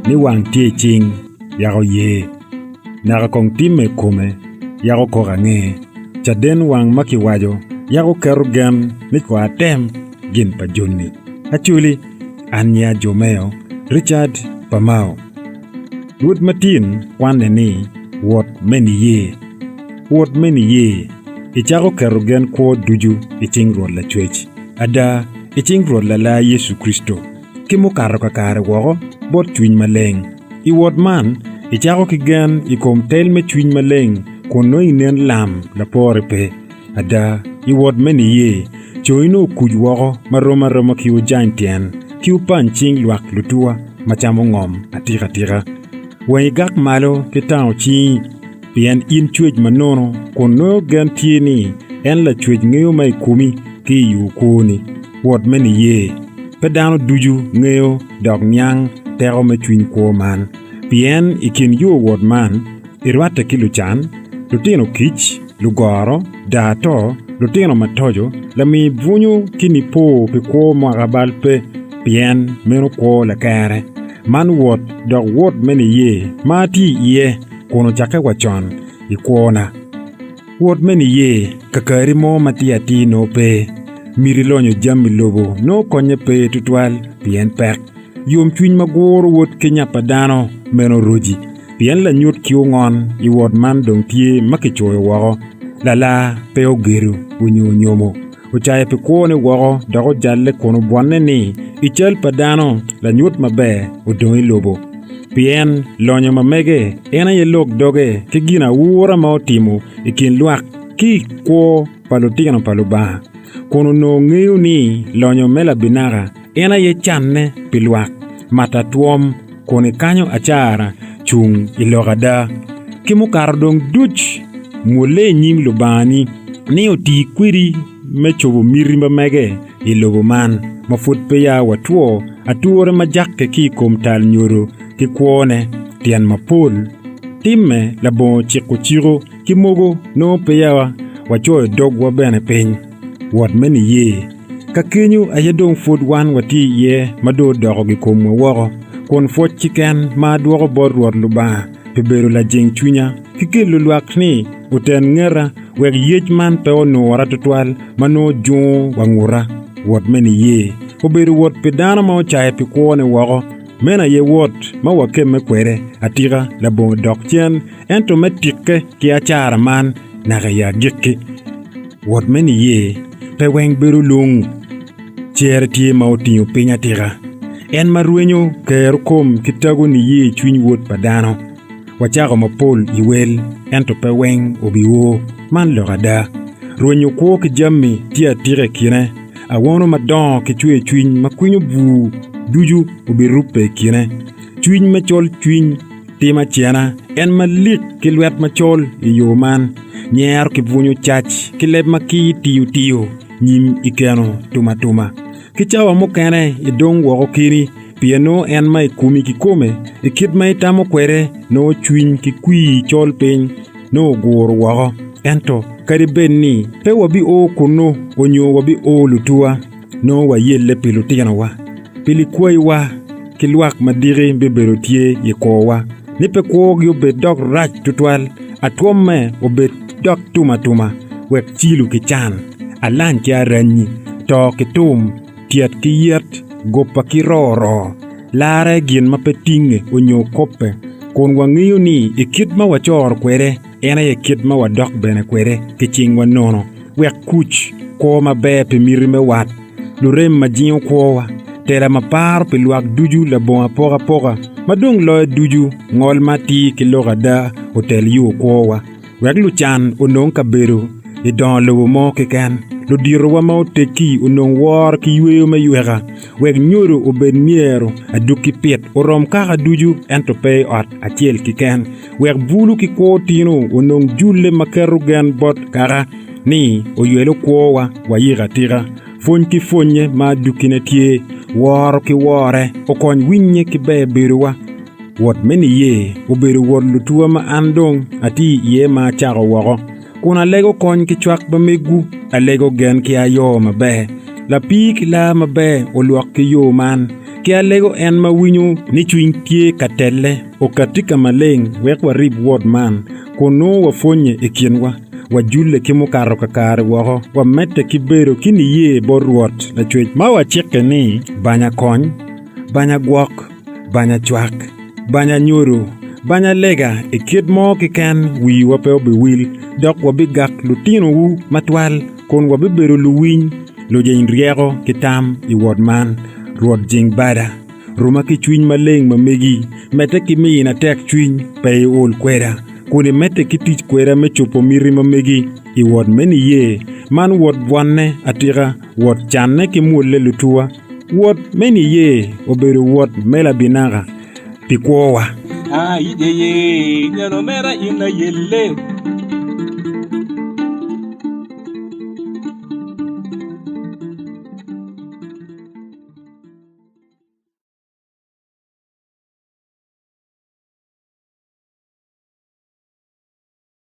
Ni wang tye i cing yako ye, naka kong timme i kome yako koko ange, caden wang ma kiwaco yako keto gen ni ko atem gin pa joni. Acholi, an nyinga Jomeo Richard Pamao. Lwod matin kwanne ni wot me niye. Wot me niye, icako keto gen kwo ducu i cing Rwot Lacwec, ada, i cing Rwot Lalar Yecu Kricito, ki mukato kakare woko bot Cwiny Maleng. I wot man, icako ki gen i kom tel me Cwiny Maleng kun nongo inen lam lapore pe. Ada, i wot me niye, co inongo kuc woko ma rom aroma ki ojany tyen ki opany cing lwak lutuwa ma camo ngom atikatika. Wangi gak malo ki tango cingi, pien in cwec ma nono kun nongo gen tye ni en Lacwec ngeyo ma i komi ki i yo kwoni. Wot me niye. Pe dano ducu ngeyo dok niang teko me cwiny kwo man, pien i kin yo wot man, irwatte ki lucan, lutino kic, lugoro, daa to, lutino ma toco, lami bwunyo ki nipo pi kwo mwaka bal pe, pien meno kwo lakere. Man wot dok wot me niye ma atye iye kun ocakke wa con i kwona. Wot me niye, kakari mo ma tye atir nongo pe. Miti lonyo jami lobo nongo konye pe tutwal pien pek. Yomcwiny ma guro wot ki nya pa dano meno roci, pien lanyut ki ongon i wot man dong tye ma kicoyo woko. Lala pe ogedo onyo onyomo. Ocayo pi kwone woko dok ojalle kun obwonne ni i cal pa dano lanyut maber odong i lobo. Pien lonyo ma mege en aye lok doge ki gin aura ma otimo i kin lwak ki i kwo pa lutino pa Lubanga, kun onongo ngeyo ni lonyo me labinaka en aye canne pi lwak, mato atwom kun ikanyo acara cung i lok ada, ki mukato dong duc mwolle i nyim Lubangani ni oti kwedi me cobo miti ma mege i lobo man ma pud peya watwo ature ma jakke ki i kom tal nyodo ki kwone tyen mapol timme labongo ciko ciko ki mogo nongo peya wacoyo dogwa bene piny. Wot me niye. Ka kenyo aye dong pwod wan watye iye ma dong odoko gikomwa woko, kun pwoc keken ma adwoko bot Rwot Lubanga pi bedo lajing cwinya, ki kelo lwak ni oten ngeta wek yec man pe onura twatwal ma nongo jungo wa nguta. Wot me niye obedo wot pi dano ma ocaye pi kwone woko. Meno aye wot ma wakemme kwede atika labongo dok cen, ento me tikke ki acara man naka i agikki. Wot me niye pe weng bedo lung, cere tye ma otingo piny atika. En ma rwenyo kero kom ki tago niye i cwiny wod pa dano. Wacako mapol i wel, ento pe weng obio. Man lok ada. Rwenyo kwo ki jami tye atika i kine. Awono madongo ki cwercwiny ma kwinyo bur ducu obirubbe i kine. Cwiny me col cwiny tim acena en malik ki lwet macol i yo man, nyero ki bwunyo cac ki leb ma kir tiyo tiyo nyim i keno tumatuma. Ki cawa mukene idong woko keni pien nongo en ma i komi kikome i kit ma itamo kwede nongo cwiny ki kwir col piny nongo oguro woko. Ento kadi bed ni pe wabio kunnu onyo wabio lutuwa, nongo wayelle pi lutinowa, pi likwayiwa ki lwak ma diki bibedo tye i korwa, ni pe kwogi obed dok rac tutwal, atwomme obed dok tumatuma, wek cilo ki can, alany ki aranyi, to ki tum, tyet ki yet, gopa ki roro, larre gin ma pe tinge onyo koppe, kun wangeyo ni i kit ma wacoro kwede en aye kit ma wadok bene kwede ki cingwa nono, wek kuc, kwo maber pi miti me wat, lurem ma jingo kwowa, tela ma paro pi lwak ducu labongo apokapoka, ma dong loyo ducu ngol ma atir ki lok ada otel yo kwowa, wek lucan onong kabedo i dongo lobo mo keken, luditowa ma oteggi onong woro ki yweyo me yweka, wek nyodo obed myero adukki pit orom kaka ducu ento pe i ot acel keken, wek bulu ki kwo tino onong julle ma keto gen bot kaka ni oywelo kwowa wayik atika. Pwony ki pwonnye ma adukkine tye, woro ki wore, okony winnye ki ber bedowa. Wot me niye obedo wot lutuwa ma an dong atye iye ma acako woko. Kun alego kony ki cwak pa megwu, alego gen ki ayo maber. Lapii ki laa maber olwok ki yo man, ki alego en ma winyo ni cwiny tye ka telle okatti ka maleng wek warib wot man kun nongo wapwonnye i kinwa, wajulle ki mukato kakare woko, wamedde ki bedo ki niye bot Rwot Lacwec ma wacikke ni, Banya kony, banya gwok, banya cwak, banya nyodo, banya lega i kit mo keken wiwa pe obiwil dok wabigak lutinowu matwal. Kun wabibedo luwiny, lujeny ryeko ki tam i wot man, Rwot jing bada, ruma ki cwiny maleng ma megi, medde ki mina tekcwiny, pe iol kweda, kun imedde ki tic kweda me cobo miti ma megi i wot me niye man, wot bwonne atika, wot canne ki mwolle lutuwa. Wot me niye obedo wot me labinaka pi kwowa. Aye, neno mera in ayelle.